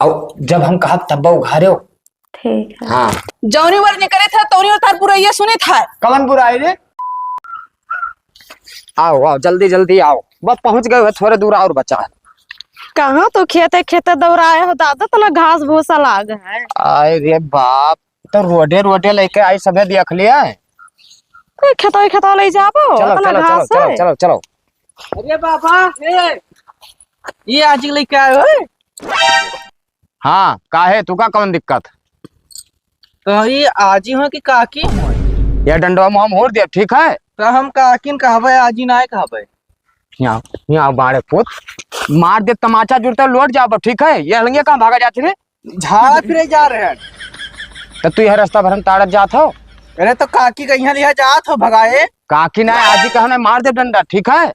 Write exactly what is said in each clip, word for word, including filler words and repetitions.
अउ जब हम कहब तब उघारेउ। ठीक है। हाँ। जौनी ओर निकरे था, तौनी ओर तार बुराइया सुने था। कवन बुराई रे? आओ, आओ, जल्दी, जल्दी आओ। बस पहुँच गए हो, थोड़े दूर और बचा है। कहाँ तो खेते, खेते दौड़ाए हो दादा, तो ना घास भूसा लाग है। अरे बाप, तो रोडे, रोडे लेके आई, सभे देख लिया है। तो खेतवा, खेतवा ले जाबो, चलो, इतना चलो, घास चलो, है। चलो, चलो, चलो। अरे बाबा, हे, ये आज लेके आए हो? हाँ, काहे? तू का कौन दिक्कत? तो ये आजी हो कि काकी हो? ये डंडवा में हम होर देब, ठीक है? तो हम काकिन कहबे, आजी ना कहबे। यहाँ, यहाँ बाड़े पूत, मार दे तमाचा जुरता, लौट जाबो, ठीक है? ये हलंगे कहाँ भागा जात रे? झाड़ा फिरे जा रहे हैं। तो तू यह रास्ता भर हम ताड़त जात हो? अरे तो काकी कहीं लिया जात हो भगाए? काकी ना, आजी कहना, मार दे डंडा, ठीक है?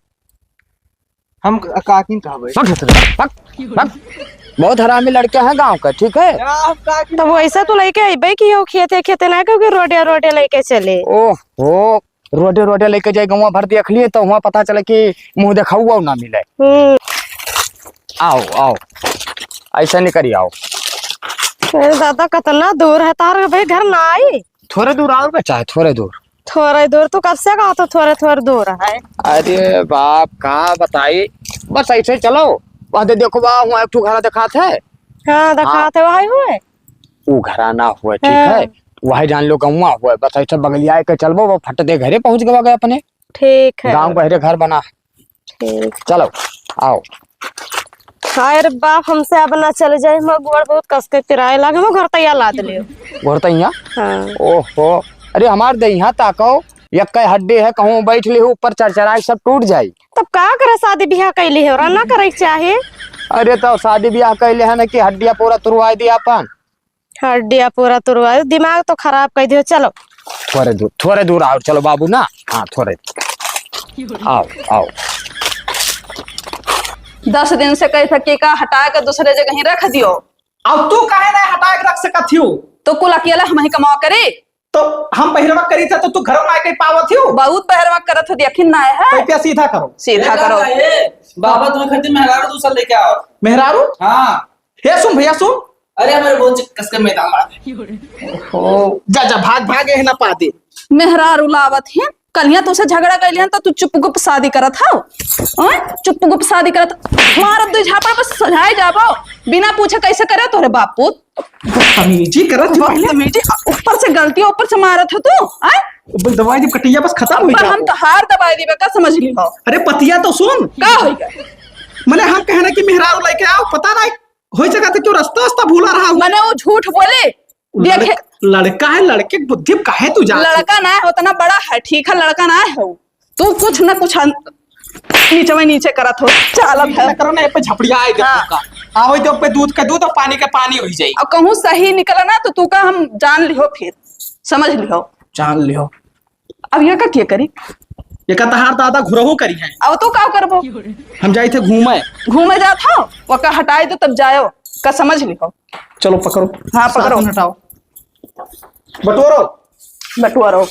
हम क-, काकिन कहबे। भाग, भाग, भाग, भाग। बहुत हरामी लड़के हैं गांव का, ठीक है? या, हम काकिन तो वैसे तो लेके अइबे कि हो खेते, खेते ना, क्योंकि रोडे, रोडे लेके चले। ओहो, रोडे, रोडे लेके जाए, गाँव भर देख लिए तो वहाँ पता चले कि मुँह देखाऊ ना मिले। हम्म। आओ, आओ, ऐसा निकरी आओ। अरे दादा, कितना दूर है तार भाई, घर ना आई? थोड़े दूर और बचा है, थोड़े दूर। थोड़े दूर? तू कब से कहा तो थोड़े, थोड़े दूर है? अरे बाप, का बताई, बस ऐसे चलो, वहाँ दे देखो बा, वहाँ एक ठो घर दिखात है। हाँ, दिखात है, वही हुए। ऊ घरा ना हुए, ठीक है? हाँ। वही जान लो गौवा हुए, बस ऐसे बगलिया के चलबो, वो फट दे घरे पहुँच गवा गए अपने। ठीक है। गाँव बहरे घर बना। ठीक। चलो, आओ। हाय रे बाप, हमसे अब ना चले जाए, हम गोड़ बहुत कस के पिराए लागे, हम घर तैयार लाद लियो। घर तैयार? हाँ। ओहो, अरे हमार दे यहाँ ताको, यक्के हड्डी है, कहूँ बैठ ली ऊपर चरचराए सब टूट जाई। तब का करे, शादी बियाह कैली है, और ना करे के चाहे। अरे तो शादी बियाह कैले है ना कि हड्डिया पूरा तुरवाई दिया अपन। हड्डिया पूरा तुरवा, दिमाग तो खराब कर दियो। चलो। थोड़े दूर, थोड़े दूर आओ, चलो बाबू ना। हाँ, थोड़े। आओ, आओ। दस दिन से कही था कि का हटा के दूसरे जगह ही रख दियो। अब तू काहे ना हटा के रख सकत हियो? तो कुल अकेला हम ही कमावा करे। तो हम बहिरवा करी था तो तू घरों में आके पावत हियो? बहुत बहिरवा करत हो, देखिन ना है। तो क्या सीधा करो। सीधा ए करो। दादा, ए, बाबा तुम्हें खातिर मेहरारू दूसर लेके आओ। मेहरारू? हाँ। हे सुन भैया, सुन। अरे, हमारे बहुत कस के मैदान आ गए। ओ, जा, जा, भाग, भाग, यह ना पा दे। मेहरारू लावत है, कलिया तुझसे झगड़ा कर लिया, तो तू चुप गुप शादी करत हो। ओए, चुप गुप शादी करत, मारब दो झापड़, बस सजाए जाबो। बिना पूछे कैसे करे तोरे बाप पूत? बदतमीजी करत हो पहले। बदतमीजी, ऊपर से गलती, ऊपर से मारत हो तू, आय? ऊपर दबाई जब कटिया बस खत्म हो ऊपर जाओ। हम तो हार दबाई दीबे, का समझ ली हो? अरे, पतिया तो सुन। का होई गए? मने हम कहना कि मेहरारू लेके आओ, पता नहीं होई सकत है कि रस्ता, रस्ता भूला रहा हूँ। मने वो झूठ बोले। देखे। लड़क-, लड़का है, लड़के के बुद्धि काहे तू जात है? लड़का ना है, उतना बड़ा है, ठीक है, लड़का ना है वो। तू कुछ ना कुछ अन-, नीचे में नीचे करत हो, चालत है। ना करो ना, ये पे झपड़िया आए हाँ। देखो का। आवो तो पे दूध का दूध और पानी का पानी हो जाई। अब कहूँ सही निकला ना तो तू का हम जान लिहो फिर, समझ लिहो। जान लिहो। अब ये का क्या करी? ये का तहार दादा घुरहु करी है। अब तू का करबो? हम जाई थे घूमे। घूमे जात हो, वका हटाई दो तब जायो। का समझ लिहो। चलो पकड़ो। हाँ, पकड़ो। साबुन हटाओ। बटोरो। बटोरो।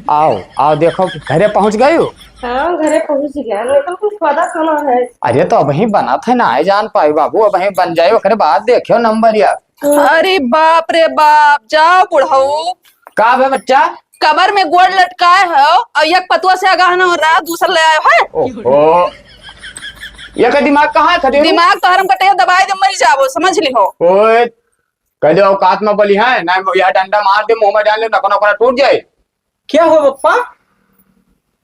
आओ, आओ, देखो, घरे पहुँच गए हो? हाँ, घरे पहुँच गया। लेकिन कुछ पता खाना है। अरे, तो अबहीं बनत है, नाहीं जान पाई बाबू, अबहीं बन जाए, ओकरे बाद देखियो नंबर यार। अरे बाप रे बाप, जाओ बुढ़ऊ। का बे बच्चा? कबर में गोड़ लटकाए हो और एक पतुआ से आगाह न हो रहा, दूसर ले आए हो, है? ओहो, ये का दिमाग कहाँ है, खदेरू? दिमाग तो हरम कटे दबाए दे, मर जाबो, समझ लिहो। ओए, कह दे औकात में बोली है, ना यह डंडा मार दे, मुंह में डाल दे, नकना ओकरा टूट जाए। क्या हो पप्पा?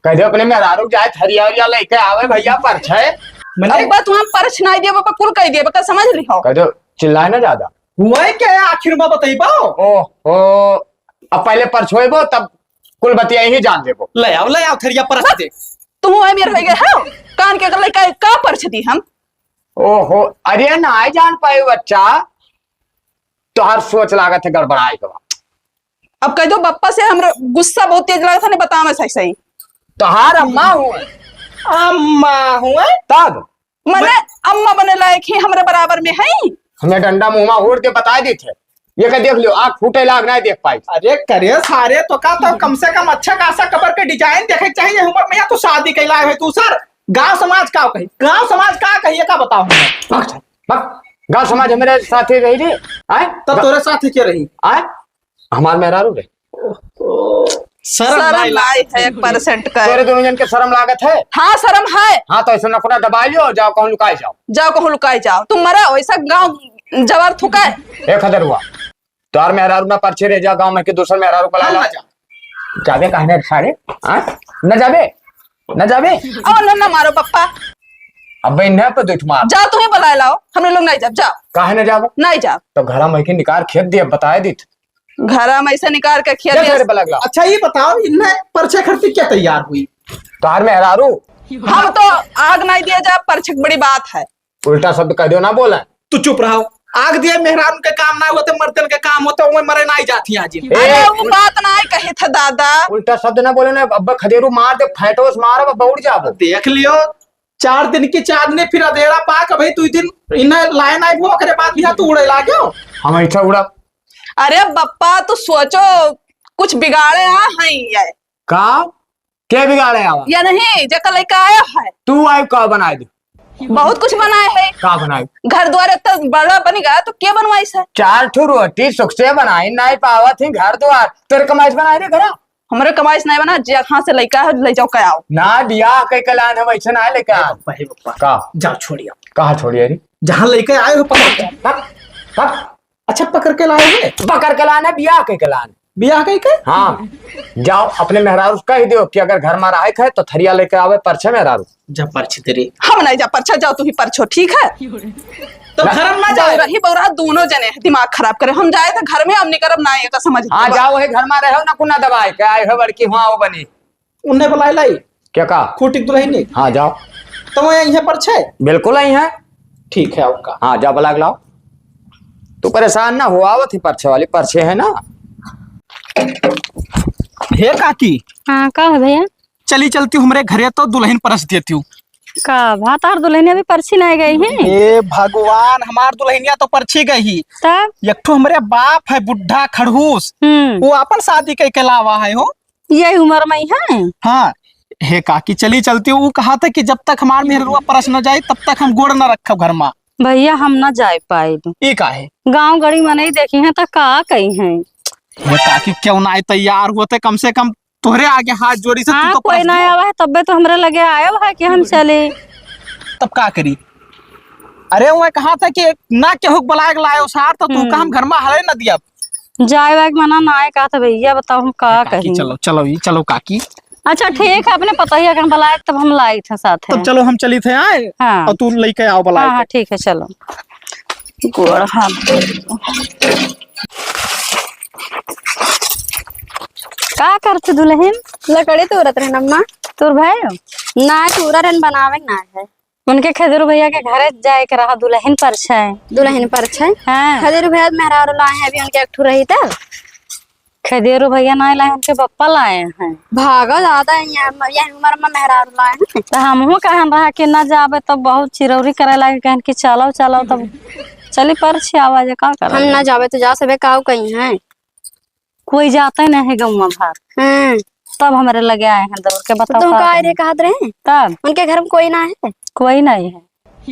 कह दे अपने मेहरारू जाए थरिया उरिया लेके आवे भैया परछे। मने अब बस वहाँ परछ नहीं दिया बाबा, कुल कह दिया बाबा, समझ लिहो। कह दे चिल्लाए ना ज्यादा। हुआ है क्या है आखिर में बताइबो? ओहो, अब पहले परछोइबो तब कुल बतिया ही जान देबो। ले आओ, ले आओ थरिया परछ दे। तुम हुआ मेरे हो गए हो? कान के अगर लेके का परछ दी हम? ओहो, अरे ना जान पाए बच्चा, तोहार सोच लागत है गड़बड़ाए के बा। अब कह दो बप्पा से, हमरा गुस्सा बहुत तेज लागत है, नहीं बतावे सही सही। तोहार अम्मा हुए। अम्मा हुए? तब? मने मैं अम्मा बने लायक ही हमरे बराबर में है। हमें डंडा मुंह में होड़ के बता दी थे, ये का देख लियो, आँख फूटे लाग ना देख पाई। अरे करे सारे, तो का तो कम से कम अच्छा खासा कबर के डिजाइन देखे के चाहिए। उम्र में या तो शादी कैला है तू सर, गांव समाज का कही, गांव समाज का कही, ये का बताओ हमें? बक, बक। गाँव समाज हमरे साथे रही रे, आय? तब तोरे साथे के रही? आय? हमार मेहरारू रे। ओहो, शर्म शर्म नाई नाई लागत है है। एक percent का। तोरे दोनों जन के शर्म लागत है? हाँ, शर्म है। हाँ, तो ऐसे नखुरा दबाई लियो, जाओ कहूँ लुकाई जाओ। जाओ कहूँ लुकाई जाओ। तुम मरा वैसा गाँव जवार थुका है। ए खदेरुआ, तोर मेहरारू ना परछे रह जा गाँव में कि दूसर मेहरारू बुला हम ला। ना जाओ। जाबे काहे ना सारे? हाँ? ना जाबे? ना जाबे? और ना, ना मारो पप्पा। अबे इन्हें पे दुख मार। जाओ, तुम्हें बुलाए लाओ, हम लोग नहीं जाब, जाओ। काहे ना जाबो? नहीं जाब। तो घरा में के निकार खेत दिए, बताए दीत। घरा में ऐसे निकार के खेत जा दिए। सारे बलगला। अच्छा, ये बताओ, इन्हें परछे खरती क्या तैयार हुई? तार मेहरारू। हम तो आग नहीं दिए जाब, परछे की बड़ी बात है। उल्टा शब्द कह दियो ना बोला। तू चुप रहो। आग दिए मेहरारू के काम ना होते, मर्दन के काम होते, वो मरे ना ही जाती आज। अरे, ए, वो उल- बात ना ही कहे थे दादा। उल्टा शब्द ना बोले ना, अब खदेरू मार दे, फैटोस मार, अब उड़ जाबो। देख लियो, चार दिन की चांदनी फिर अधेरा पाक, अभी तू दिन इन्हें लाए ना वो करे बाद यहाँ तू उड़े लाग्यो। हम ऐसा उड़ा। अरे बप्पा, तू सोचो, कुछ बिगाड़े आ हैं ये। का? के बिगाड़े आवा? या नहीं, जेकर लइका आया है। तू आयु का बनाए दे? बहुत कुछ बनाए है। का बनाए? घर द्वार इतना बड़ा बन गया तो के बनवाइस है? चार ठो रोटी सुख से बनाए नहीं पावत ही घर द्वार। तोरे कमाई से बनाए रे घरा? हमरे कमाई से नहीं बना, जहाँ से लइका है ले जाओ के आओ। ना बियाह कई के लान हम ऐसे ना लेके ए आ। पप्पा, हे पप्पा। का? जाओ छोड़िए। कहाँ छोड़िए रे? जहाँ लेके आए हो पकड़ के। हट, हट। अच्छा, पकड़ के लाए हैं? पकड़ के लाने, बियाह कई के लाने। बियाह कई के? हाँ। जाओ, अपने मेहरारू से कह दियो कि अगर घर में रहे के है, तो थरिया लेके आवे, परछे मेहरारू। जा परछे तेरे। हम नहीं जा परछा, जाओ तू ही परछो, ठीक है? तो ना। घर में ना जाओ। बौरा ही बौरा दोनों जने दिमाग खराब करे। हम जाए थे घर में, हम नहीं करब ना, ये का समझ हाँ, लो। जाओ, वही घर में रहो ना, कुना दबाए के आए हो बड़की, हुआ वो बनी। उन्हें बुलाए लाई। क्या कहा? खूटी दुल्हन ने। हाँ, जाओ। तो वो यहीं पर छे? बिल्कुल यहीं है। ठीक है, उनका। हाँ, जाओ, बुला के लाओ। तू परेशान ना हो, आवत ही परछे वाली, परछे है ना। हे काकी। हाँ, का है भैया? चली चलती हमरे घरे तो दुल्हन परछ देती हूँ। का भातार दुल्हनिया भी परछी नहीं गई है? हे भगवान, हमार दुल्हनिया तो परछी गई ही। तब? एक ठो हमरे बाप है बुढ़ा खड़ूस, हम्म। वो अपन शादी कई के लावा है हो। यही उम्र में ही है? हाँ, हे काकी, चली चलती, ऊ कहा था कि जब तक हमार मेहरुआ परछ न जाई, तब तक हम गोड़ न रखब घर मा। भैया, हम न जाए पाइब। ई काहे? गाँव गड़ी मनई देखी हैं त का कही हैं? हे काकी, क्यों ना आए तैयार होते, कम से कम तोहरे आगे हाथ जोड़ी से, तू हाँ, तो कोई परछ ना दियो। आवा है, तब्बे तो हमरे लगे आयो है कि हम चली। तब का करी? अरे, वो कहा था कि ना केहू के बुलाए के लायो सार, तो तू हम्म। का हम घर मा हले न दिया। जाए वाए के मना ना आए कहा था भैया, बताओ हम का काकी, कही। चलो, चलो, ये चलो काकी। अच्छा ठीक है, अपने पतोहिया कन बुलाए तब हम लाई थे साथ तब है। चलो हम चली थे आए हाँ। और तू लेके आओ बुलाए हाँ, के। हाँ, ठीक है, चलो। गोड़ हाथ धो। का करते दुल्हन? लकड़ी तोड़त रहे अम्मा। तोर भाई हो? ना, तोरा रन बनावे ना है। उनके खदेरू भैया के घरे जाए के रहा, दुल्हन परछे। दुल्हन परछे? हाँ। खदेरू भैया मेहरारू लाए हैं, अभी उनके एक ठो रही तब। खदेरू भैया ना लाए, उनके पप्पा लाए हैं। भागो दादा, यहाँ, यही उम्र में मेहरारू लाए हैं। तो हमहू कहन रहा कि ना जाबे, तब बहुत चिरौरी करे लागे, कहन कि चलो, चलो, तब चली परछी आवाज, का हम करे? ना जाबे तो जा सबे काऊ कहीं हैं। कोई जाते नहीं है गौवा भार। हम्म। तब हमरे लगे आए हैं दौड़ के, तो बताओ तुम का का करें? रे कहत रहे? तब? उनके घर में कोई ना है? कोई नहीं है।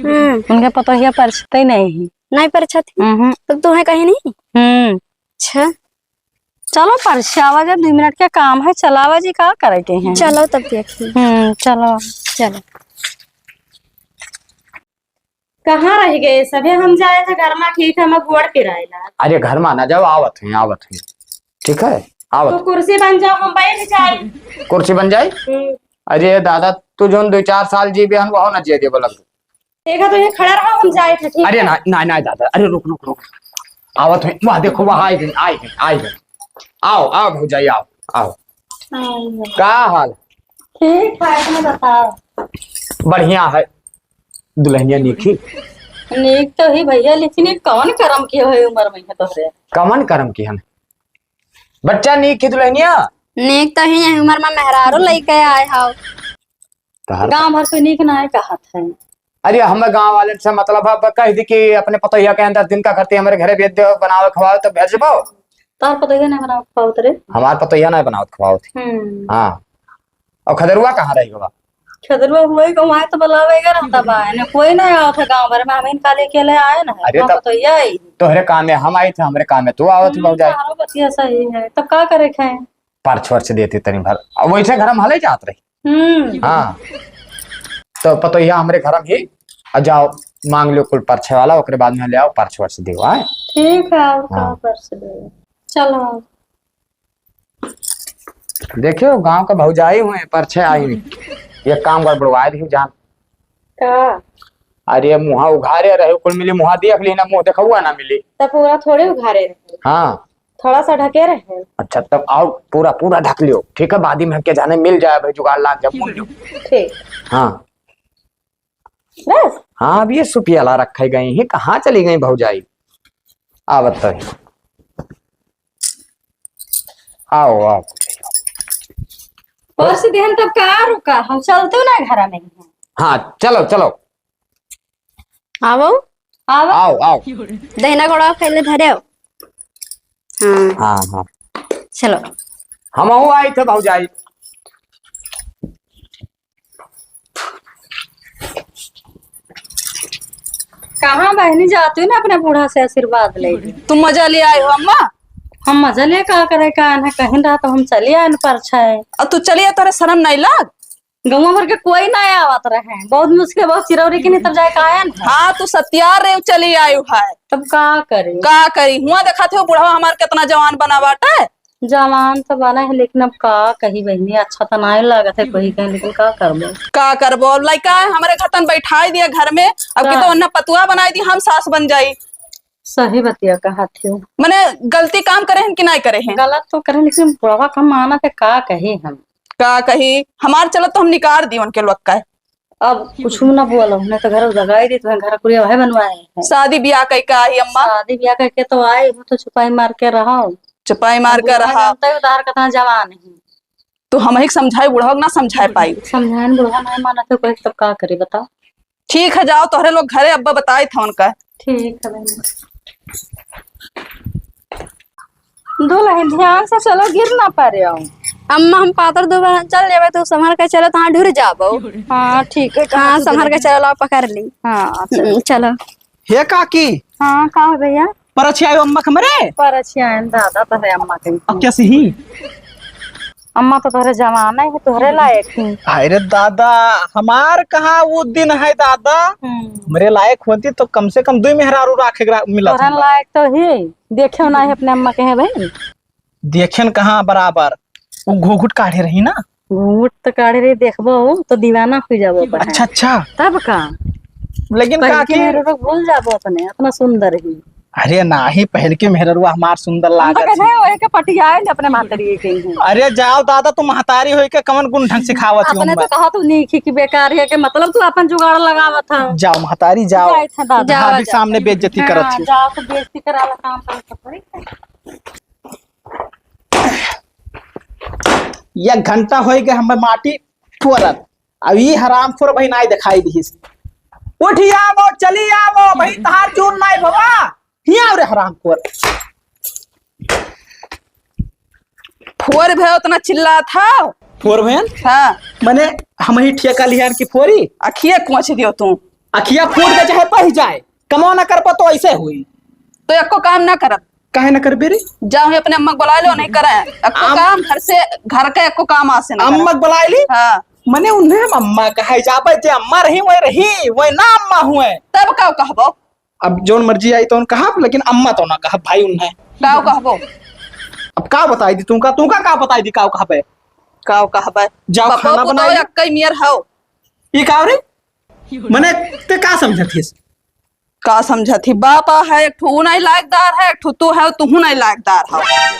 हम्म। उनके पतोहिया परछते नहीं है। नहीं परछत है? हम्म। तब तुम्हें कहीं नहीं? हम्म। अच्छा। चलो परछावा जा, दो मिनट के काम है, चलावा जी, का करे के हैं? चलो तब देखी। हम्म, चलो। चलो। कहाँ रह गए सभे? हम जाए थे घर मा, ठीक है, हम गोड़ पिराए ला। अरे घर मा ना जाओ, आवत हैं, आवत हैं। ठीक है, आवत तो हैं। कुर्सी बन जाओ, हम बैठ जाए। कुर्सी बन जाए? हम्म। अरे दादा, तू जोन दो चार साल जीबे हन, वहो ना जिए देबो लग। देखा तो ये खड़ा रहो, हम जाए थे, ठीक अरे है? ना, ना, ना दादा, अरे रुक, रुक, रुक। आवत हैं, वह देखो, वह आए गए, आए गए, आए गए। आओ, आओ भौजाई, आओ, आओ। हाँ। का हाल? ठीक है, अपना बताओ। बढ़िया है। दुल्हनिया नीक ही? नीक तो ही भैया, लेकिन ये कौन करम किया है उम्र में है तोहरे? कौन करम किया है? बच्चा नीक ही दुल्हनिया? नीक तो ही, यही उम्र में मेहरारू लेके आए हो। तोहर गाँव भर कोई नीक ना है कहत है। अरे, हमें गाँव वाले से मतलब है, अब कह दी कि अपने पतोहिया के दस दिन का करती हमारे घरे भेज दो, बनावे खवावे तो भेज दो। तोहर पतोहिया ना बनावे खवावत रे? हमार पतोहिया ना बनावत खवावत। हम्म। हाँ। और खदेरुआ कहाँ रही बाबा? खेदरुआ हुआ ही कहूँ आए तो बुलावे के रहता बा, ने कोई ना आवत है गाँव भर में, हम इनका लेके ले आए ना, अरे हम तब तो यही। तोहरे काम में हम आई थे, हमरे काम में तू आवत ही हम्म, भौजाई। तारो बतिया सही है, तब का करे के है? पर्छ वर्छ देती तनी भर, अब वैसे घर में हले जात रही। हम्म। हाँ, तो पतोहिया हमरे घर में ही, आ जाओ मांग लियो कुल पर्छे वाला, ओकरे बाद में ले आओ पर्छ वर्छ दियो, आए? ठीक है, और का हाँ। पर्छ दे? चलो। देखियो, गांव का भौजाई हुए, पर्छे आई हुई। ये काम गड़बड़वाए दियो जान। का? अरे, मुहा उघारे रहे, कुल मिली मुहा देख ली ना, मुंह देखौआ ना मिली। तब पूरा थोड़े उघारे रहे। हाँ। थोड़ा सा ढके रहे। अच्छा, तब आओ, पूरा, पूरा ढक लियो, ठीक है? बादी में हमके जाने मिल जाए भाई, जुगाड़ लाग जाए, मुन लियो। ठीक। हाँ। बस? हाँ, अब ये सुपियाला रखे गई ही, कहाँ चली गई भौजाई? आवत तो ही। आओ, आओ। पर्छ दिहन तब का रुका, हम चलते ना घर में ही हैं। हाँ, चलो, चलो। आवो। आवो। आओ, आओ। दहिना गोड़वा पहले धरे हो। हाँ। हाँ, हाँ। चलो। हमहू आई थे भौजाई। कहाँ बहनी जाती ना अपने बूढ़ा से आशीर्वाद ले? तुम मजा ले आए हो अम्मा? हम मजा ले का करे का, इन्हें कहीं रहा तो हम चली आए न परछाए। अब तू चलिए, तोरे शर्म नहीं लाग? गौवा भर के कोई ना आवत रहे, बहुत मुश्किल, बहुत चिरौरी के नहीं तब जाए का आया न। हाँ, तू सत्यार रे चली आयु है। तब का करी? का करी? हुआ देखा थे बुढ़वा हमार कितना जवान बना बाटे। जवान तो बना है, लेकिन अब का कही बहनी, अच्छा तो नाहीं लागत है कोई कहीं, लेकिन का करबो? का करबो? अब लइका है, हमरे खतन बैठाई दिया घर में, अब की का? तो उन्ना पतुआ बनाई दी, हम सास बन जाई। सही बतिया कहा थी। मने गलती काम करे हैं कि नाहीं करे हैं? गलत तो करे, लेकिन बुढ़वा का माना थे, का कही हम? का कही? हमार चलत तो हम निकार दी उनके लोग का। अब कुछ ना बोलो, नहीं तो घर जगाई दी, तुम्हें घर कुरिया वह बनवाए हैं। शादी ब्याह कई का आई अम्मा? शादी ब्याह करके तो आई हूँ, तो छुपाई मार के रहो। छुपाई मार अब के बुढ़वा रहा। जानता है उधार कितना जवान है। तो हम ही समझाए बुढ़वा के ना समझाए पाई। समझाए न बुढ़वा नहीं माना तो कोई तब का करे बताओ? ठीक है, जाओ तोहरे लोग घरे, अब्बा बताए था उनका। ठीक है बहन। दुल्हन, ध्यान से चलो, गिर ना पड़े हो। अम्मा, हम पातर दो बहन चल लेबे, तू संभर के चलो, तहाँ ढुर जाबो। हाँ, ठीक है, हाँ, संभर के चलो, पकड़ ली। हाँ, चलो। हम्म, चलो। हे काकी। हाँ, का हो भैया? परछियायो अम्मा के हमरे? परछियायन दादा तो है अम्मा के। अब कैसे ही? अम्मा तो तोहरे जमाना है, तोहरे लायक ही। अरे दादा, हमार कहाँ वो दिन है दादा? हम्म। हमरे लायक होती तो कम से कम दुई मेहरारू राखे रा-, मिलत तोहरे है। लायक तो ही, देखे ना है अपने अम्मा के है भाई। देखेन कहाँ बराबर, वो घूघूट काढ़े रही ना। घूघूट तो काढ़े रही, देखबो तो दीवाना हो जाबो अपन। अच्छा, अच्छा। तब का? लेकिन पहले काकी के मेहरारू भूल जाबो अपने, अपना सुंदर ही। अरे नाही, पहले के मेहररुआ हमार सुंदर हम तो लागत कहते ही। हैं, वही के पटियाए ले अपने महतारी के ही। अरे जाओ दादा, तू महतारी होई के कवन गुण ढंग सिखावत ही अपने उनमें? तो कहा तू नीक ही कि बेकार है के मतलब तू अपन जुगाड़ लगावत है। जाओ महतारी, जाओ। जाए थे दादा। जाओ, भाभी जाओ। सामने बेइज्जती हाँ, करत ही। जाओ तो बेइज्जती करा ला काम करत थोड़ी। एक घंटा होई गए हमें माटी फोरत, अब ई हरामखोर भाई नाई दिखाई दिहिस। उठी आवो, चली आवो, भाई तहार जून नाई भवा। हिया रे हरामखोर। फोर भे उतना चिल्लात हौ। फोर भे? हाँ। मने हम ही ठेका लिहन की फोरी? अखिया कोच दियो तू। अखिया फूट के चाहे पही जाए, कमो ना कर पा तो ऐसे हुई। तो एको काम ना करब। काहे ना करबे रे? जाओ ही अपने अम्मा को बुला लो, नहीं करे। एको अम- काम घर से, घर का एको काम आसे ना करे। अम्मा को बुला ली? हाँ। मने उन्हें हम अम्मा कहा जाबे, जे अम्मा रही, वही रही, वही ना अम्मा हुए। तब का कहबो? अब जौन मर्जी आई तौन कहब, लेकिन अम्मा तो ना कहब भाई उन्हें। का कहबो? अब का बताई दी तुमका, तुमका का बताई दी, का कहबे? का कहबे? जाओ पप्पो खाना को बनाई तो ली। अक्कई मियर हौ। ई का रे? मने ते का समझत हिस? का समझत ही? बाप है एक ठो, ऊ नहीं लायकदार है, एक ठो तू है, तू नहीं लायकदार है।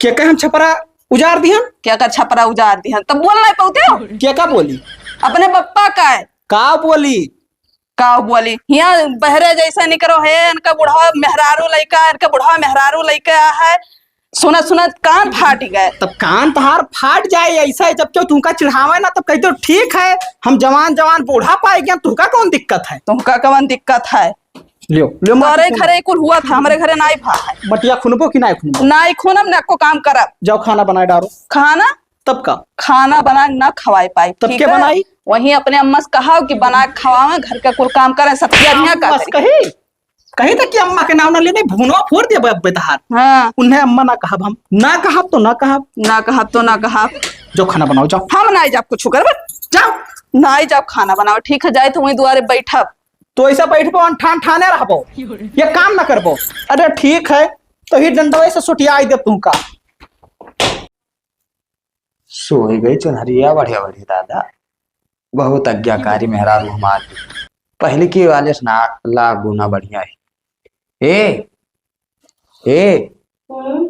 के का हम छपरा उजार दिहन? के का छपरा उजार दिहन? तब बोल नहीं पाते हो? के का बोली? अपने पप्पा का है। का बोली? का बोली? हियाँ बहरे जैसे निकरो है, इनका बुढ़वा मेहरारू लइका, इनका बुढ़वा मेहरारू लइका है, सुनत सुनत कान फाट गए। तब कान तहार फाट जाए, ऐसा है, जब क्यों तुमका चिढ़ावे ना, तब कह दो, "ठीक है, हम जवान जवान बूढ़ा पाए गए, तुमका कौन दिक्कत है?" तुमका कौन दिक्कत है? लियो, लियो, तोरे माटी घरे कुल हुआ था, हमरे घरे नाई भा है। मटिया खुनबो कि नाई खुनबो? नाई खुनम, ना को काम करब। जाओ, खाना बनाए डारो। खाना? तब का? खाना बना के ना खवाए पाई, तब ठीक के है? बनाई? वहीं अपने अम्मा से कहा कि बना के खवावे, घर का कुल काम करे, सतिया रिया का बस करी? कही, कही तक कि अम्मा के नाव ना लेने, भूनवा फोड़ दिया बे-, बेतहार। हाँ। उन्हें अम्मा ना कहब हम, ना कहब तो ना कहब। ना कहब तो ना कहब। जाओ खाना बनाओ, जाओ। हम ना जाब कुछ करबे, जाओ। ना जाब खाना बनाओ, ठीक है, जाए तो वहीं दुआरे बैठब। तो ऐसा बैठबो, हम ठान ठाने रहबो, ये काम ना करबो। अरे ठीक है, तो ही डंडवे से सुटिया आई दे तू का। सोई गई चुनरिया, बढ़िया बढ़िया दादा, बहुत आज्ञाकारी मेहरारू हमार। पहले की वाले से ना लाख गुना बढ़िया है। ए, ए, हम्म?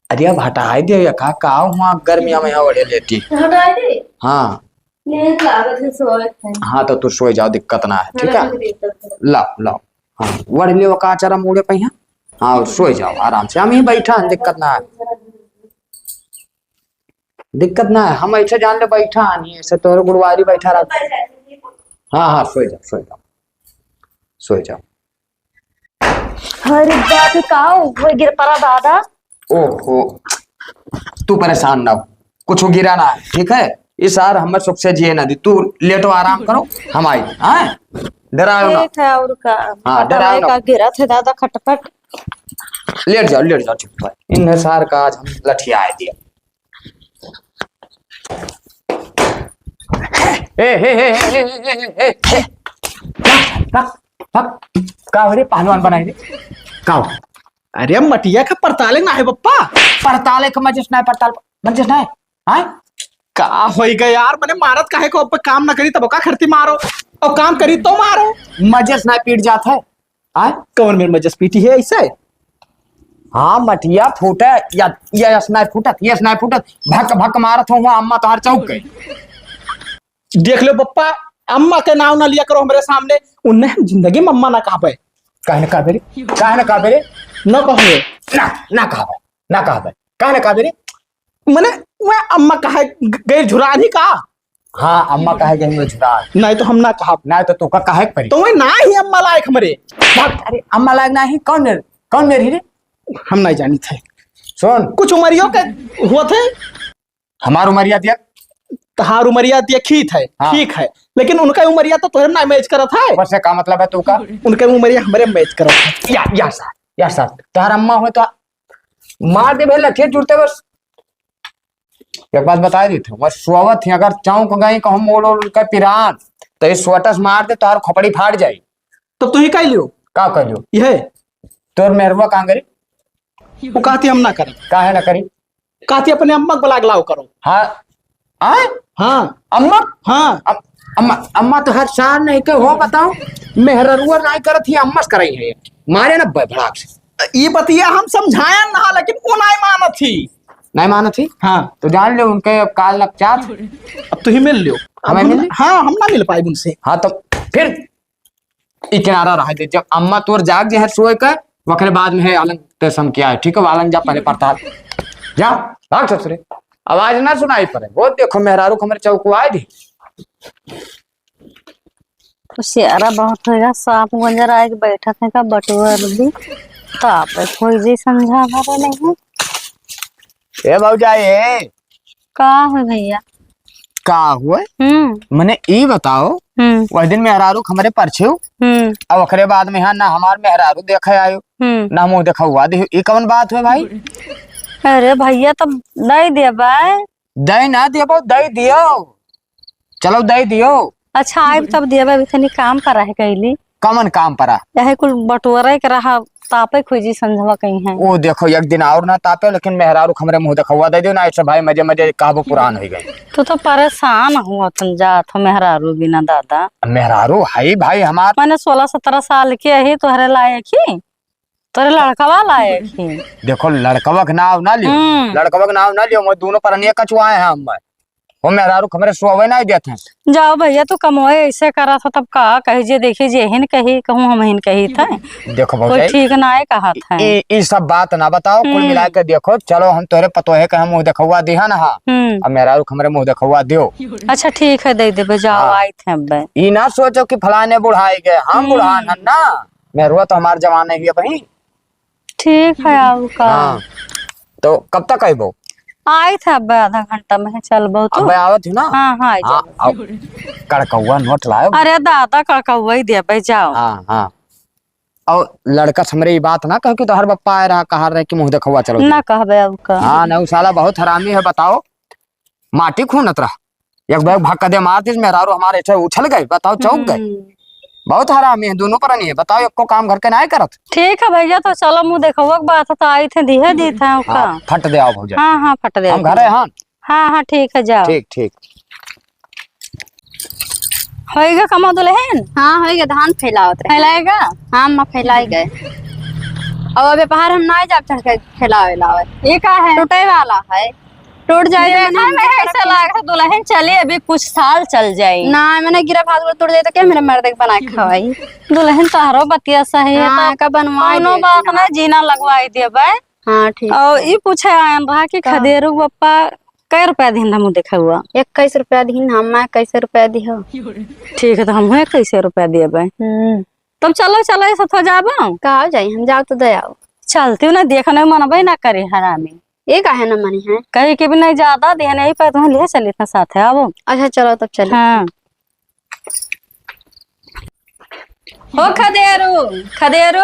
अरे अब हटाई दे या का, का हुआ गर्मिया में यहाँ ओढ़े लेटी? हटाई दे? हाँ। नींद लागत है, सोए थे। हाँ तो तू सोए जाओ, दिक्कत ना है, ठीक है? दिक्कत है। लाओ, लाओ। हाँ, ओढ़ लियो का चरा मुड़े पे यहाँ। हाँ, सोए जाओ आराम से, हम ही बैठा हैं, दिक्कत ना है। दिक्कत ना है, हम ऐसे जान ले बैठा नहीं, ऐसे तोहरे गुरुवारी बैठा रहता। हाँ, हाँ, सोए जाओ, सोए जाओ, सोए जाओ। अरे बाप रे, का हो गिर पड़ा दादा? ओहो, तू परेशान ना हो, कुछ गिरा ना है, ठीक है? इस सार हमें सुख से जिए ना दी, तू लेटो, आराम करो, हम आई, हाँ? डराओ ना। ठीक है, और का? हाँ, पता डराओ नहीं ना। का गिरत है दादा खटपट। लेट जाओ, लेट जाओ चुपचाप। इन्हें सार का आज हम लठिया दिया। ए, हे, हे, हे। का, का, का, का हो रे, पहलवान बनाए रे? का हो? अरे, मटिया का परताले ना है, बप्पा। परताले का मजस ना है, परताल, मजस ना है। हाँ? का होई गए यार, मने मारत काहे को, अब काम ना करी, तब का खरती मारो, और काम करी तो मारो। मजस ना पीट जात है। आय? कौन मेरे मजस पीटी है ऐसे? हाँ, मटिया फूटे, या, या, या स्नाय फूटत, या स्नाय फूटत, भक, भक मारत हो, हुआ अम्मा तोहार चौक गई। देख लो पप्पा, अम्मा के नाव ना लिया करो हमरे सामने, उन्हें हम जिंदगी में अम्मा ना कहबे। काहे ना कहबे रे? काहे ना कहबे रे? ना कहबे। ना, ना कहबे, ना कहबे। काहे ना कहबे रे? मने, वह अम्मा कहे ग-, गई झुरान ही का? हाँ, अम्मा कहे गई में झुरान। नहीं तो हम ना कहब। नहीं तो तोका कहे के पड़ी। तो वह ना ही अम्मा लायक हमरे। बात, अरे, अम्मा लायक ना ही, कौन मेर-, कौन मेरी रे? हम नहीं जानी थे। सुन। कुछ उमरियों के हुआ थे। हमार उमरिया दिया। तहार उमरिया दिया, ठीक है, हाँ। ठीक है। लेकिन उनका उमरिया तो तोहरे ना मैच करत है। वैसे का मतलब है तोका? उनके उमरिया हमरे मैच करत है। या, या सार, या सार। तहार अम्मा हो तो मार दे भाई, लठिया जुड़ते बस। एक बात बताई दी थे, वह सोवत ही अगर चौंक गई कहूँ मोड़ ओड़ के पिरान, तो इस सोटा से मार दे, तोहार खोपड़ी फाट जाई। तब तू ही कह लियो। का कह लियो? यह। तोर मेहरुआ कहाँ गई? वो कहती हम ना करी। काहे ना करी? कहती अपने अम्मा को बुला के लाओ करो। हाँ। आय? हाँ। अम्मा? हाँ। अम-, अम्मा, अम्मा तो हर साल नहीं के हो बताओ, मेहररुआ नहीं करत ही, अम्मा से कराई है। मारे ना ब-, भड़ाक से। ये बतिया हम समझाया ना, लेकिन वो नहीं मानत ही। नहीं मानत ही? हाँ। तो जान ले उनके अब काल लग जात। अब तू ही मिल लियो। हमें अब हम, मिल ली? हाँ, हम ना मिल पाए उनसे। हाँ, तो फिर ई किनारा रहा दे। जब अम्मा तोर जाग जे है सोए के, वकरे बाद में है आलन ते सम किया है, ठीक है? आलन जा पहले पड़ताल। जा, भाग ससुरे। आवाज ना सुनाई पड़े। वो देखो मेहरारू को हमरे चौकुआए दी। तो सियारा बहुत होएगा, सांप गुंजर आए के बैठा थे का बटुआ दी। ताप है, कोई जी समझा भरे नहीं। ए भौजाई, ए। का है भैया? का हुए? हम्म। मने ई बताओ, हम्म। वह दिन मेहरारू हमरे परछेउ, हम्म। और ओकरे बाद में यहाँ ना हमार मेहरारू देखे आयो, हम्म। ना मुँह देखौआ दियो, ई कौन बात हुए भाई? अरे भैया, तब दे देबे। दे ना देबो, दे दियो। चलो, दे दियो। अच्छा, आइब तब देबे, अभी तनी काम पर रह गईली। कमन काम परा? यही कुल बटोरे के रहा, तापे खोजी संझवा कहीं है। ओ देखो, एक दिन और ना तापे, लेकिन मेहरारू हमरे मुँह देखौआ दे दियो ना, ऐसे भाई मजे मजे कहबो पुरान हो गए। तू तो परेशान हुआ, तुम जात हो मेहरारू बिना दादा। मेहरारू है भाई हमार। मैंने सोलह सत्रह साल के है, तोहरे लायक ही, तोरे लड़कवा लायक ही। देखो, लड़कवा के नाव ना लियो, हम्म। लड़कवा के नाव ना लियो, मैं दोनों पर अनिया कचुआए हैं हम। वो मेहरारू हमरे सोवे ना देत हैं। जाओ भैया, तू कमोए ऐसे करा था, तब का कही जे, देखी जे हिन कही, कहूँ हम हिन कही थे। देखो कोई भौजाई, ठीक ना है कहा था। ई, ई सब बात ना बताओ, कुल हम्म। मिला के देखो, चलो हम तोरे पतोहे के हम मुँह देखौआ दिहा ना, हाँ। हम्म। अब मेहरारू हमरे मुँह देखौआ दियो। अच्छा ठीक है, दे देबे, जाओ, हाँ। आई थे अब। ई ना सोचो कि फलाने बुढ़ाई गए, हम हम्म। बुढ़ान हन ना, मेहरुआ तो हमार जवान है अभी। ठीक है, और का? हाँ, तो कब तक अइबो? आई थे अब आधा घंटा में, चल बहुत। अब आवत ही ना? हाँ, हाँ, आई हाँ, जाओ। आओ। कड़कौआ नोट लायो? अरे दादा, कड़कौआ ही देबे, जाओ। हाँ, हाँ। और लड़का से हमरे ई बात ना कह कि तोहर बप्पा आए रहा, कहा रहे कि मुँह देखौआ चलो ना जी। कहबे अब का। हाँ, नहीं, उ साला बहुत हरामी है, बताओ। माटी खूनत रहा। एक बार भक्का दे मार दिस, मेहरारू हमारे ऐसे उछल गए, बताओ, चौंक गए। हम्म। बहुत हरामी है, दोनों पर नहीं है, बताओ, एको काम घर के ना करत। ठीक है भैया, तो चलो, मुँह देखौआ के बात है, तो आई थे, दिहे दी थे, हाँ, का? फट दे आओ भौजाई। हाँ, हाँ, फट दे हम आओ। घरे हैं। हाँ, हाँ, ठीक है, जाओ। ठीक, ठीक। होइगा कमवा दुलहिन? हाँ, होइगा, धान फैलावत रहे। फैलाएगा? हाँ, अम्मा, फैलाई गए। अब अबे पहाड़ हम ना जाब चढ़ के फैलावे लावे। ये का है? टूटे वाला है। टूट जाए तो देखा मने में ऐसा लाग रहा दुलहिन चली, अभी कुछ साल चल जाई। ना, मने गिरा भाग टूट जाए तो क्या मेरे मर्द के बना के खवाई? दुलहिन तोहरो बतिया सही है, हाँ, तो का बनवाई कौनो दे बात ना, जीना लगवाई देबे। हाँ, ठीक और है। ई पूछे आयन रहा कि का? खदेरू बप्पा कै रुपया दिहिन मुँह देखौआ? इक्कीस रुपया दिहिन, हम इक्कीस रुपया दिहो। ठीक है, तो हमहूँ इक्कीस रुपया देबे। हम्म। तब चलो, चलो, ये सब हो जाबो। कहाँ जाई हम? जाओ तो दे आओ। चलती हूँ ना, देखने मनबे ना करे हरामी। ये काहे ना मनी है? कहीं के भी नहीं ज्यादा देने ही पर तुम्हें ले चली था साथ है, आवो। अच्छा, चलो तब चलो। हाँ। हो खदेरू, खदेरू,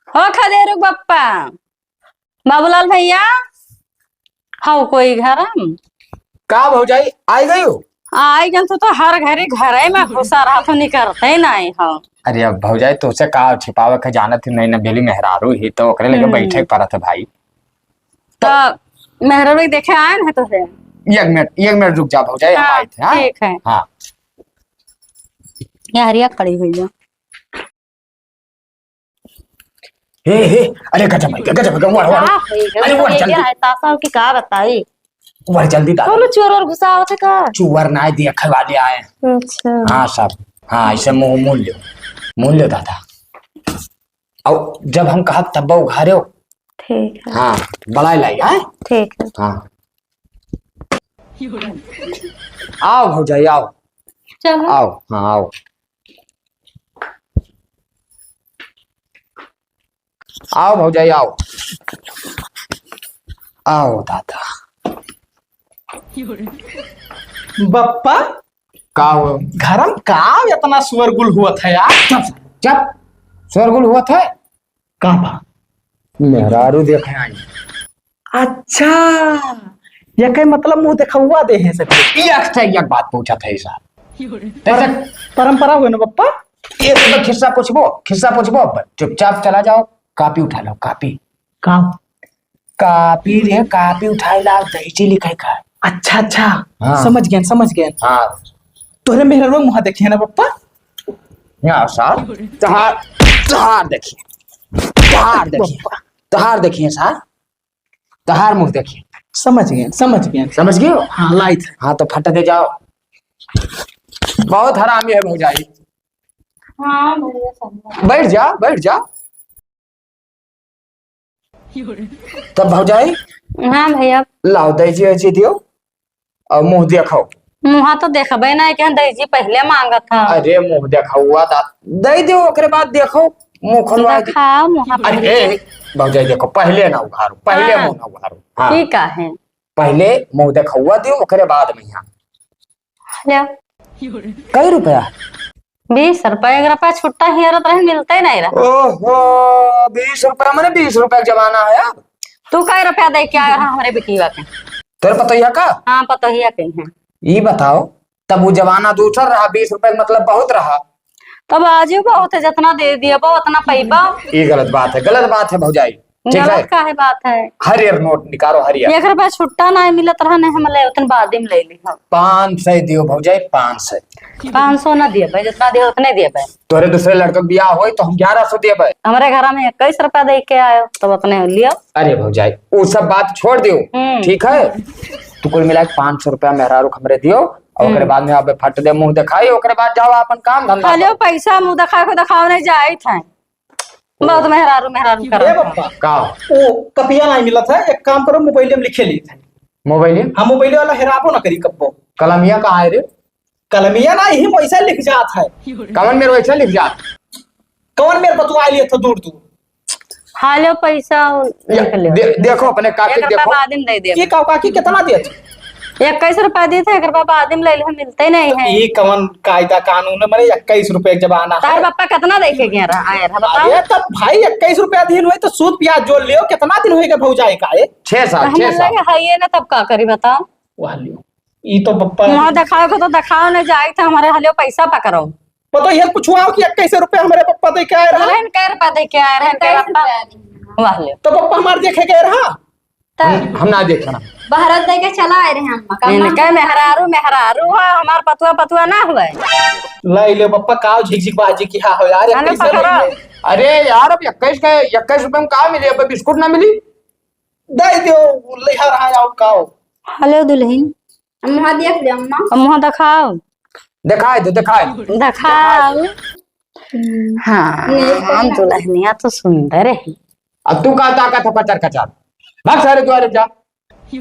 हो खदेरू बप्पा, बाबूलाल भैया, हौ कोई घर में? का भौजाई, आई गई हो? आई गन तो, तो हर घड़ी घरे में घुसा रहा, तो निकलते ही नहीं हो। अरे अब भौजाई, तोसे का छिपावे के, जानत ही नहीं ना, बेली मेहरारू ही तो ओकरे लगे हम्म। बैठे के पड़त है भाई। तो मेहरारू के देखे आए हैं तो है। एक मिनट, एक मिनट रुक जा भौजाई, हम हाँ, आए थे, हाँ? ठीक है। हाँ। ये हरिया खड़ी हुई है। हे, हे, अरे गजब है, गजब है, वाह, वाह, वाह। का होई गए? अरे वाह, ये जल्दी। है, तासा की का बताई? वाह, जल्दी दादा। कौनो चोर और घुसा आवत है का? चोर ना, देखे वाले आए। अच्छा। हाँ, सब। हाँ, इसे मुँह, मुँह ले। मुँह ले दादा। और जब हम कहब तब उघारे हो। ठीक है। हाँ, बलाई लाई, हाँ? ठीक है। हाँ। आओ भौजाई, आओ। चलो। आओ, हाँ, आओ। आओ भौजाई, आओ। आओ दादा। बप्पा, का हो? घर में का इतना शोरगुल हुआ था यार? चुप, चुप। शोरगुल हुआ था? का बा? मेहरारू देखे आई। अच्छा, ये कई मतलब मुँह देखौआ दे हैं सब। एक से एक बात पूछत है साहब। पर-, परंपरा हुए ना बप्पा? ये सब खिस्सा पूछबो, खिस्सा पूछबो, अब चुपचाप चला जाओ, कापी उठा लो, कापी। का? कापी रे, कापी उठाए ला, दहीची लिखाई का। अच्छा, अच्छा, हाँ। समझ गए, समझ गए। हाँ। तोहरे मेहरवा मुँह देखिए ना बप्पा। यहाँ साहब, तहार, तहार देखिए, तहार देखिए, बप्पा। तहार देखिए साहब। तहार मुँह देखिए। समझ गए, समझ गए। समझ गए हो? हाँ, लाइत है। हाँ, तो फट दे जाओ। बहुत हरामी है भौजाई। हाँ, भैया, समझ गए। बैठ जा, बैठ जा। तब भौजाई? हाँ, भैया। लाओ, दहीजी, दहीजी दियो। और मुँह देखो। मुँहा तो देखबे ना, क्या दहीजी पहले मांगत है। अरे, मुँह देखो, हुआ था। दे दो, ओकरे बाद देखो, मुँह खोलवा दे। देखा, मुँहा अरे, पहले। ए, भौजाई देखो, पहले ना उघारो, पहले हाँ। मुँह ना उघारो। हाँ। ठीक है। पहले मुँह देखौआ दियो, ओकरे बाद में यहाँ। ले। कई रुपया? बीस रुपया, एक रुपया छुट्टा हियरत रहे, मिलते नहीं रहा। ओहो, बीस रुपया, मने बीस रुपया के जमाना है अब। तू कई रुपया दे के आया रहा हमरे बिटिया के? तोरे पतोहिया का? हाँ, पतोहिया के हैं। ई बताओ, तब वो जमाना दूसर रहा, बीस रुपया के मतलब बहुत रहा। तब आजू बहुत है, जितना दे दिया, वो उतना पैबा। ई गलत बात है, गलत बात है भौजाई। ठीक गलत है? काहे बात है? हरियर नोट निकालो, हरियर। एक रुपया छुट्टा ना मिलत रहा, नहीं हम ले, उतन बाद में ले ली हम। पाँच सौ दियो भौजाई, पाँच सौ। पाँच सौ ना दिए भाई, जितना दिए उतने दिए भाई। तोरे दूसरे लड़के के बियाह होई तो हम ग्यारह सौ दिए भाई। हमारे घर में इक्कीस रुपया दे के आयो, तब उतने लियो। अरे भौजाई, वो सब बात छोड़ दियो, हम्म। ठीक है? तू कुल मिला के पाँच सौ रुपया मेहरारू के हमरे दियो, और ओकरे हम्म। बाद में अब फट दे मुँह दिखाई, ओकरे बाद जाओ अपन काम धंधा खाली करो। पैसा मुँह दिखाए को दिखाओ नहीं जाए थे। बहुत मेहरारू, मेहरारू ए करत बप्पा, हैं। का? ओ कपिया नहीं मिलत है, एक काम करो, मोबाइल में लिखे ली थे। मोबाइल? हाँ, मोबाइल वाला हेराबो ना करी कब्बो। कलमिया कहाँ है रे? कलमिया ना, यही वैसे लिख जात है। कवन मेर वैसे लिख जात? कवन मेर बतुआ लिए तो दूर दूर। खा लो पैसा और या, निकल लो। दे-, देखो अपने काकी एक रुपया देखो। बाद में दे दे। ये का काकी कितना दिया? इक्कीस रुपया दिए थे, एक रुपया बाद में ले ले, मिलते नहीं है। ये कौन कायदा कानून है? मारे इक्कीस रुपया के जमाना तार है। पापा कितना दे के गया रहा, आया रहा, बताओ। अरे तब भाई इक्कीस रुपया दिन हुए तो सूद प्याज जोड़ लियो, कितना दिन होएगा भौजाई का? ए? छह साल, तो छह हम साल। लगे है ये ना, तब का करी बताओ? वाह लियो। ई तो पप्पा मुँह दिखाओ को तो दिखाओ, नहीं जाए तो हमारे हलियो पैसा पकड़ो। पता ये पूछवाओ कि इक्कीस रुपया हमारे पप्पा दे के आए रहे। रहन कर पा दे के आए, रहन कर पप्पा। वाह ले। तो पप्पा हमारे देखे गए रहा? तब हम, हम ना देखना। भारत दे के चला आए रहे हम। इनके मेहरारू, मेहरारू है, हमार पतुआ, पतुआ ना हुए। लाई ले पप्पा, काव झिक झिक बाजी की हा हो यार, अरे इक्कीस पकड़ो। ले। अरे यार, अब इक्कीस का, इक्कीस रुपया में का मिली? अब बिस्कुट ना मिली? दे दो, लिहा रहा है, आओ, काव। हेलो दुल्हन। मुँह देख ले अम्मा। अब मुँह दिखाओ। दिखाए दो, दिखाए दो। दिखाओ। हम्म। हाँ, नहीं, हम दुल्हनिया तो सुंदर है। अब तू का ताकत है पचर कचर? भाग सारे द्वारे जा।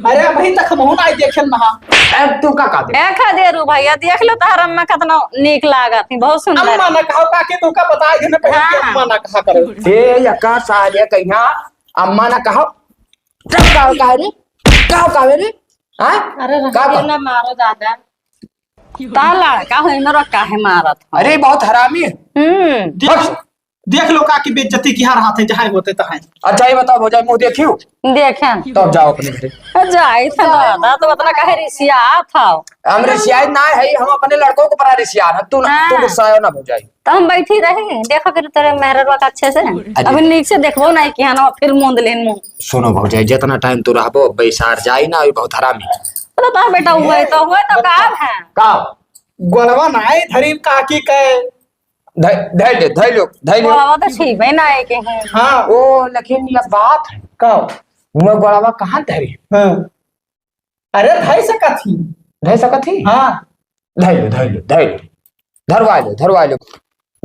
अरे अभी तक हमहू नाई देखे ना। अब तू का का दे? ए खदेरू भैया, देख लो तोहर अम्मा कितना नीक लागत है, बहुत सुंदर अम्मा है। ना कहो काकी, तू का बताए देने पहले कि हाँ। अम्मा ना कहा करो। ए यका सारे कहिया अम्मा ना कहो। तब का कहा रे? का कहा रे? हाँ? अरे का रहते कहा? ना मारो दादा। ता लड़का हो, इनरो काहे मारत हो? अरे, बहुत हरामी है। हम्म। देख, बस। देख लो काकी बेइज्जती किहा रहा थे, जहाँ होते तहाँ। अच्छा, ये बताओ भौजाई, मुँह देखियो? देखें। तब जाओ अपने घरे। जाई थे दादा, तो उतना काहे रिसियात हो? हम रिसियात ना है, हम अपने लड़कों को परा रिसियात है। तू ना, तू हाँ। गुस्सायो ना भौजाई। तो हम बैठी रही, देखा करी तेरे मेहररुआ का अच्छे से। अरे। अभी नीक से देखबो नहीं किहा ना, फिर मूंद लेन मुँह। सुनो भौजाई, जितना टाइम तू रहबो, बैसार जाई ना, ये बहुत हरामी है। तो, तो बेटा हुए तो, हुए तो का है? का? गोड़वा नाई धरी काकी के। धै-, धै ले, धै लो, धै लो। गोड़वा तो छीबे नाई के हैं। हाँ। ओ, लेकिन ये बात है। का? मैं गोड़वा कहाँ धरी? हाँ। अरे, धै सकत ही। धै सकत ही? हाँ। धै लो, धै लो, धै लो। धरवा लो, धरवा लो।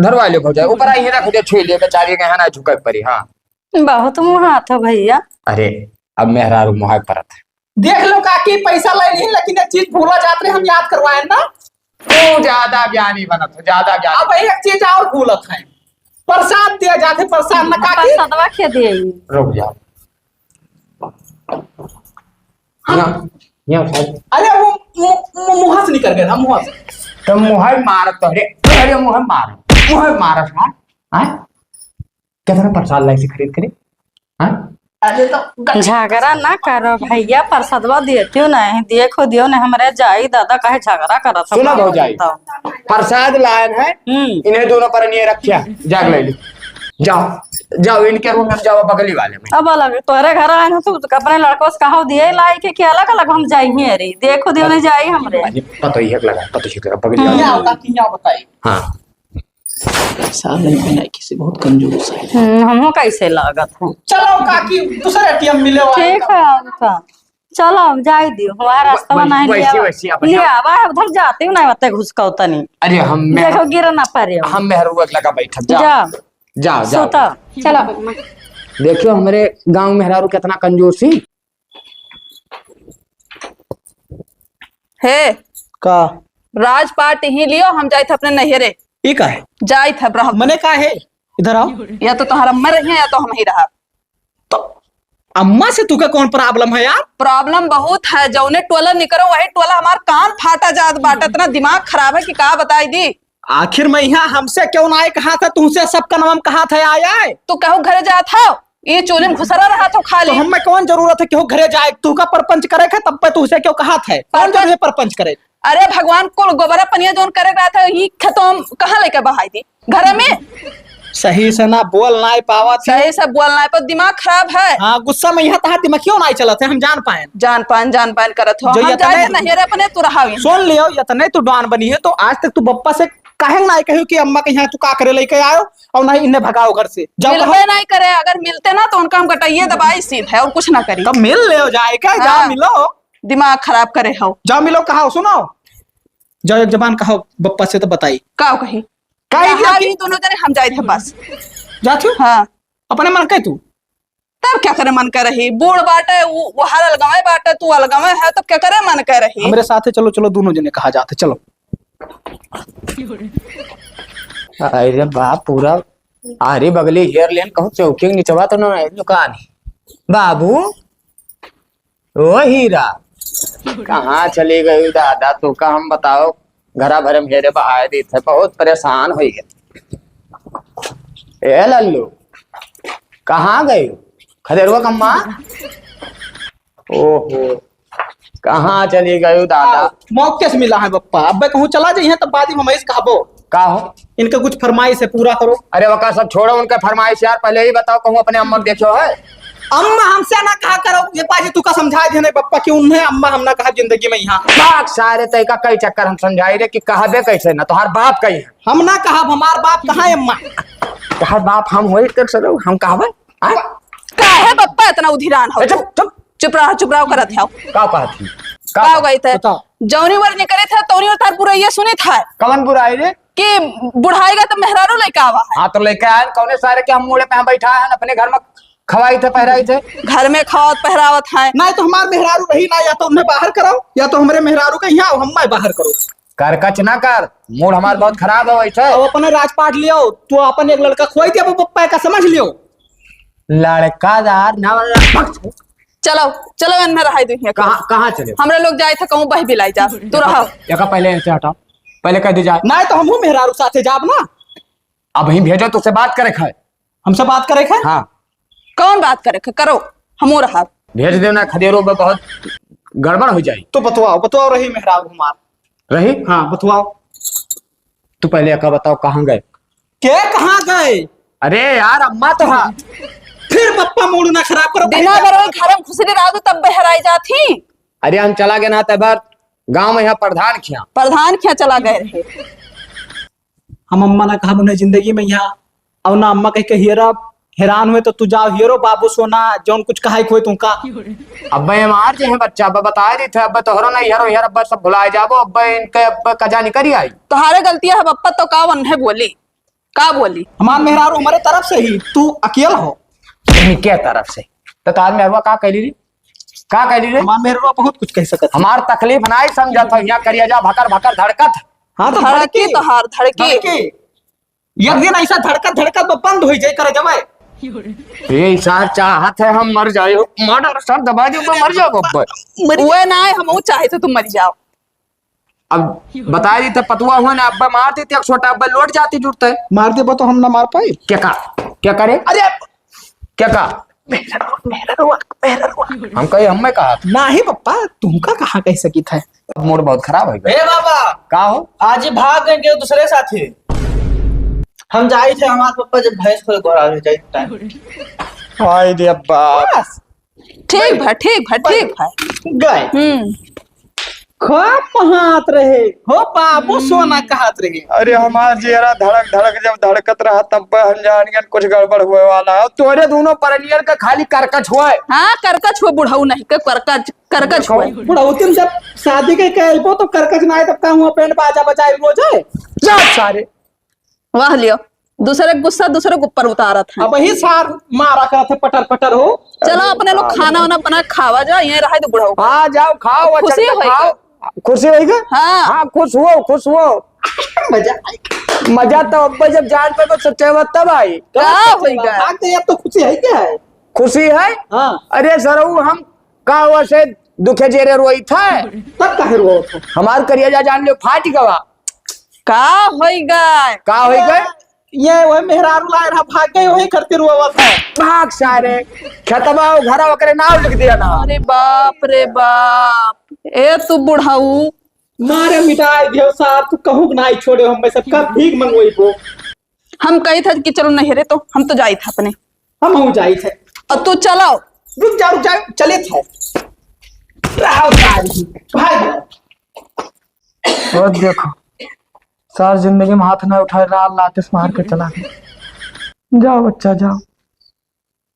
धरवा लो भौजाई। ऊपर आई है ना, खुदे छुई ले, बेचारी के यहाँ ना झुके परी, हाँ। बहुत मुहात हो भैया। अरे, अब मेहरारू मुहाए परत है। देख लो काकी, पैसा ले ली, लेकिन एक चीज भूला जात रहे, हम याद करवाए ना। तू ज्यादा ज्ञानी बनत हो, ज्यादा ज्ञानी। अब एक चीज और भूलत है, प्रसाद दिया जाते, प्रसाद न काकी। प्रसादवा के दिए? रुक जाओ। हाँ। यहाँ, यहाँ उठाओ। अरे वो मु-, मु-, मुँह से निकल गया था, मुँह से। तो मुँह मारत तो, अरे, अरे मुँह मार, मुँह मारत, हाँ? हाँ? कितना प्रसाद लाई से खरीद करे? हाँ? अरे तो ग- झगड़ा ना करो भैया, प्रसादवा देतियो नहीं, देखो दियो नहीं, हमरे जाई दादा काहे झगड़ा करत हो सुनो बाबा भौजाई, बताओ। प्रसाद लायन है, हम्म। इन्हें दोनों पर नहीं रखिया, जाग ले ली। जाओ, जाओ, इनके रूम में जाओ, बगली वाले में। अब अलग तोहरे घर आए हो तो अपने लड़कों से कहो दिए लाई के कि अलग अलग हम जाई ही अरे, देखो दियो नहीं जाई हमरे। अरे, पतो ही है लगा, पतो ही लगा, बगली वाले में। किया होता, किया बताई। हाँ। साल नहीं बनाई किसी, बहुत कंजूस है। हम्म, हमहू कैसे लागत है। चलो काकी, दूसरे एटीएम मिले वाला ठीक है, अब का? चलो, अब जाए दियो, हमारा रास्ता वै-, बनाए वैसे, लिया। वैसे आप लिया, जाओ। अब उधर जाते हो ना, ओते घुसकाओ तनी। अरे, हम मैं देखो, गिर ना पड़े हो। हम मेहरुआ लगा बैठब, जाओ। जाओ। जाओ, जाओ। सुतो। चलो। देखियो, हमरे गाँव मेहरारू कितना कंजूस ही। हे। का? राजपाट ही लियो, हम जाइत अपने नैहरे। ई का है? जाइत है ब्रह्म। मने का है? इधर आओ। या तो तोहर अम्मा रही है, या तो हम ही रहा। तो अम्मा से तुका कौन problem है यार? Problem बहुत है, जौने टोला निकरो वही टोला हमार कान फाटा जात बाटे, इतना दिमाग खराब है कि का बताई दी। आखिर मैं यहाँ हमसे क्यों ना आए कहा था, तुमसे सब कनवा में कहा था आए आए। तू कहू घरे जात हो, ये चोली में घुसरा रहा तो खाली। तो हमें कौन जरूरत है केहू घरे जाए, तू का परपंच करे है तब पे तुमसे क्यों कहा था, कौन परपंच जरूरत है परपंच करे? अरे भगवान, कुल गोबरा पनिया जौन करे रहा था, ये खेतों में कहाँ लेके बहाई दी? घर में। सही से ना बोल ना पावत है। सही से बोल ना पावत, दिमाग खराब है। हाँ, गुस्सा में यहाँ तहाँ दिमाग क्यों ना चलत है, हम जान पाएन। जान पाएन, जान पाएन करत हो। जो हम यतने जाए तो नहीं रे अपने तू रहावी। सुन लियो, यतने तू डॉन बनी है तो आज तक तू बप्पा से काहे ना कहियो कि अम्मा के यहाँ तू का करे लेके आयो और नहीं इन्हें भगाओ घर से। जाओ मिलबे कहो। नहीं करे, अगर मिलते ना तो उनका हम गटाइए दबाई सीध है और कुछ ना करी। तब मिल ले जाए का, जाओ हाँ। मिलो। दिमाग खराब करे हो। जाओ मिलो, कहा सुनो। जाओ एक जबान कहो बप्पा से तो बताई। का कही? काहे हाँ, कि ये दोनों जने हम जाए थे बस। जात हो? हाँ। अपने मन के तू? तब क्या करे मन कर रही? बूढ़ बाटे, वो, वो हर अलगवे बाटे, तू अलगवे है, तब क्या करे मन कर रही? हमरे साथे चलो, चलो, दोनों जने कहा जाते, चलो। अरे बाप, पूरा अरे बगली हेर लेन, कहूँ चौकी के निचवा तो ना दुकान है। बाबू, ओ हीरा, कहाँ चली गई दादा? तू का हम बताओ, घरा भरे में हेरे बहाए देत है, बहुत परेशान होई है। ए लल्लू, कहाँ गई खदेरुआ कम्मा? ओहो, कहाँ चली गई दादा? मौके से मिला है बप्पा, अब कहूँ चला जाइए तब बाद में हम ऐसे कहबो। का हो? इनका कुछ फरमाइश है, पूरा करो। अरे वका सब छोड़ो, उनका फरमाइश यार, पहले ही बताओ, कहूँ अपने अम्मा के देखो है? अम्मा हमसे ना कहा करो, ये पाजी तू का समझा दे नहीं बप्पा कि उन्हें अम्मा हम ना कहा जिंदगी में यहाँ। भाग सारे, तय का कई चक्कर हम समझाई रे कि कहबे कैसे ना, तोहार बाप कही है। हम ना कहब, हमार बाप कहाँ है अम्मा? तोहार बाप हम होई कर सरो, हम कहबे? हाँ? काहे बप्पा इतना उधिरान हो? ए, चुप, चुप। चुप रहा, चुप रहा, करत है। का कहत ही? का का हो गई थे? बताओ। जौनी वर निकले थे, तौनी वर तार बुराइया सुनी था। कवन बुराई रे? कि बुढ़ाई का तो मेहरारू लेके आवा है। हाँ, तो लेके आए, कौने सारे के हम मूड़े पे हम बैठा है, अपने घर में खवाई थे, पहराई थे। घर में खावत पहरावत है। नहीं तो हमार मेहरारू रही ना, या तो उन्हें बाहर कराओ, या तो हमारे मेहरारू का यहाँ आओ, हम मैं बाहर करो। करकच ना कर, मूड हमार बहुत खराब है वैसे। अब अपने राजपाट लियो, तू अपन एक लड़का खोई दिया, वो पप्पा का समझ लियो। लड़का यार ना, चलो, चलो, एन्ने रहाई दो हियाँ। कहाँ, कहाँ चले? हमरा लोग जाए थे कहूँ बह बिलाई जा, तू रहो। एका पहले यहाँ से हटाओ, पहले कह दी जाए। नहीं तो हमहू मेहरारू साथे जाब ना। अब ही भेजो, तुझसे बात करे खाए। हमसे बात करे खाए? हाँ। कौन बात करे खाए? करो, हमहू रहा। भेज देना, खदेरो में बहुत गड़बड़ हो जाए। तो बतवाओ, बतवाओ रही मेहरारू हमार। रही? हाँ, बतवाओ। तू पहले एका बताओ, कहाँ गए? के कहाँ गए? अरे यार, अम्मा तो हाँ। फिर बप्पा मूड ना खराब करो। दिना भर वही घर में खुसरी रहा तू, तब बहराई जात ही। अरे हम चला गए ना, तब गाँव में यहाँ प्रधान खिया। प्रधान खिया चला गए रहे। हम अम्मा ना कहा उन्हें जिंदगी में यहाँ, और ना अम्मा कह के हियरा, हैरान हुए तो तू जाओ हियरो बाबू सोना, जौन कुछ कहाई खोए तुमका। अब्बे हमार जे है बच्चा, अब्बे बताए दी थे, अब्बे तोहरो ना हियरो हियर, अब्बे सब भुलाए जाबो, अब्बे इनके अब्बे कजा निकरी आई। तोहारे गलतिया है बप्पा, तो का वन्हे बोली? का बोली? हमार मेहरारू हमारे तरफ से ही, तू अकेल हो। इनके तरफ से? तो तार मेहरुआ का कहली रे? का कहली रे? हमार मेहरुआ बहुत कुछ कह सकत है। हमार तकलीफ नाई समझत हो, यहाँ करिया जा भकर भकर धड़कत। हाँ, तो धड़की धड़की। तोहार धड़की। धड़की। एक दिन ऐसा धड़कत धड़कत बंद हो जाए कर जवाए। ये सार चाहत है हम मर जाए, मर्डर सर दबा दे, मर जाओ बब्बर। मर उए ना है, हमहू चाहे तो तुम मर जाओ। अब बता दी तो पतुआ हुआ ना, अब्बा मार देते, एक छोटा अब्बा लौट जाती जुड़ते। मार देबो तो हम ना मार पाई। क्या का? क्या करे? अरे! क्या का? मेहररुआ, मेहररुआ, मेहररुआ। हम कही, हम में कहा? नाही पप्पा, तुमका कहाँ कह सकी था? अब मूड बहुत खराब है। ए बाबा! का हो? आज ही भाग गए के दूसरे साथे। हम जाई थे, हमार पप्पा जब भैंस खोल गोरा हो जाए टाइम। हाय रे अब्बा। बस। ठीक भा, ठीक भा, ठीक भा। गए। हम्म। खूब महात रहे, हो बाबू सोना कहत रहे। अरे हमार जियरा धड़क धड़क जब धड़कत रहा तब हम जान गए कुछ गड़बड़ हुए वाला है। तोरे दोनों परनियर का खाली करकच हुआ है। हाँ, करकच हुआ बुढ़ऊ नहीं, के करकच, करकच हुआ। बुढ़ऊ तुम जब शादी के कहबो तो करकच ना है तब का हुआ बैंड बाजा बजाए रोज है? जा सारे। वाह लियो, दूसरे के गुस्सा दूसरे के ऊपर उतारत है। अब ही सार मारा करत है पटर पटर हो। चलो अपने लोग खाना वाना बना खावा जा, यहीं रहे तो बुढ़ऊ। हाँ जाओ खाओ, खुशी होई खाओ। खुशी होई गा? हाँ। हाँ खुश हुओ, खुश हुओ। मजा आई। मजा तो अब जब जान पे तो सोचे हुआ तब आई। का होई गा? भाग दे, अब तो खुशी है क्या है? खुशी है? हाँ। अरे सरऊ हम का वैसे दुखे जेरे रोई था। तब काहे रोवत हो? हमार करिया जा जान लियो फाट गवा। का होई गए? का होई गए? ये वह मेहरारू लाए रहा, भाग गए, वही करते रोवत है। भाग सारे, खेतवा और घरा ओकरे नाव लिख दिया ना। अरे बाप रे बाप, ए तू बुढ़ऊ। मारे मिटाए दियो सार, तू कहूँ के नाई छोड़े, हम में सब कब भीख मंगवाई को। हम कही था कि चलो नहीं रे, तो हम तो जाई था अपने। हम हूँ जाई थे। और तू चलो। रुक जा, रुक जा, चले थे। रहो सारी, भाई। और देखो, सार जिंदगी में हाथ ना उठाए, लाल लाते से मार के चला गया। जाओ बच्चा, जाओ।